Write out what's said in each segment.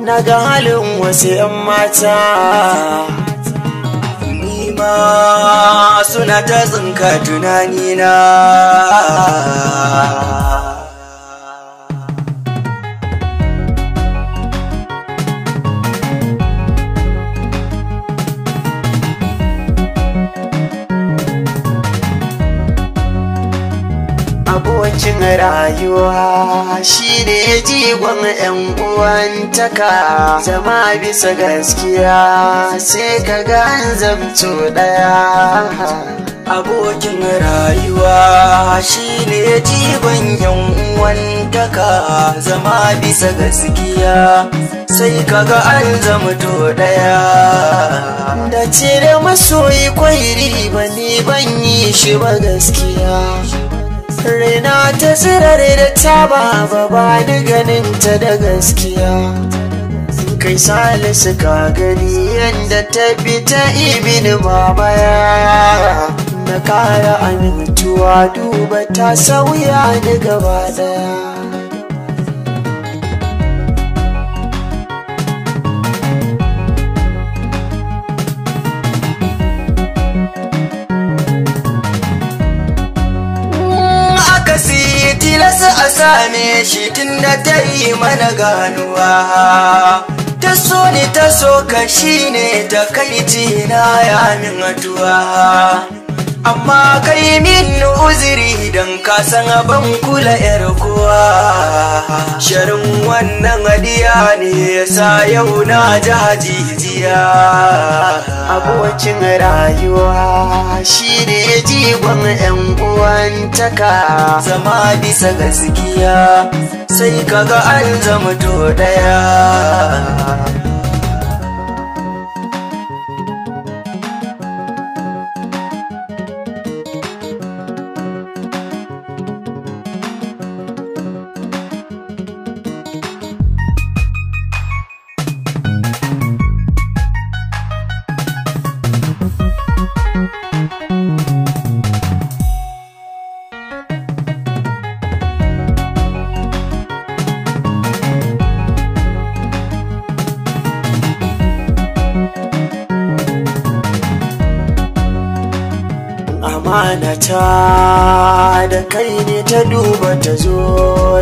na ga halin wasu 'yan mata. Ni ma suna ta tsinka tunanina. Abokin rayuwa shi ne jigon 'yan uwantaka, zama bisa gaskiya sai ka ga an zamto ɗaya. Abokin rayuwa shi ne jigon 'yan uwantaka, zama bisa gaskiya sai ka ga an zamto ɗaya. Da cire masoyi kwairi ba ni ban yi shi ba gaskiya. Raina ta tsirare da ta baba ba ni ganin ta da gaskiya. Kai Salisu ka gani yadda ta bi ta ibin babaya. Na kara amintuwa duba ta sauya ni gaba daya. Tilasa a same shi tun da ta yi mana ganuwa, ta so ni ta so ka shi ne ta kai na ya min atuwa. Amma kai min uzuri don ka san ban kula yar kowa. Sharin wannan hadiya ne yasa yau na ji hajijiya. Abokin rayuwa shi ne jigon 'yan uwantaka, zama bisa gaskiya sai kaga an zamto ɗaya. Amanata da kai ne ta duba ta zo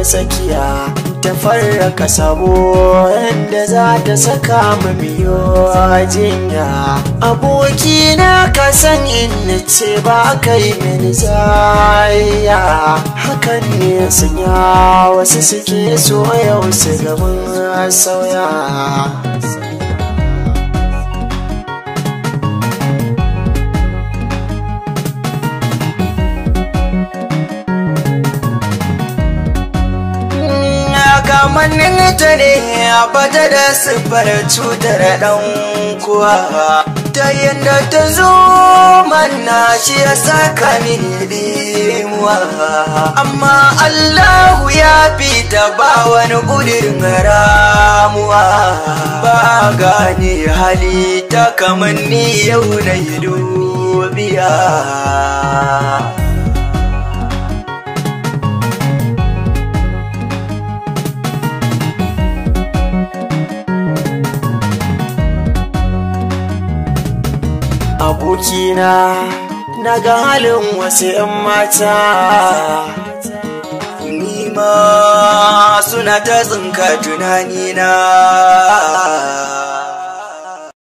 tsakiya, ta farraka sabo yadda za ta saka mu biyo jinya. Abokina ka san in ce ba kai mini zaya, hakan ne sanya wasu suke so yau su gaban sauya. Kamannin ta ne a bata da siffar cutar ɗan kuwa, ta yadda ta zo mana shi ya saka mini dimuwa. Amma Allahu ya fita ba wani ƙudurin ramuwa, ba gane hali ta kamanni yau na yi dubiya. Abokina na ga halin wasu 'yan mata. Ni ma suna ta tsinka tunanina.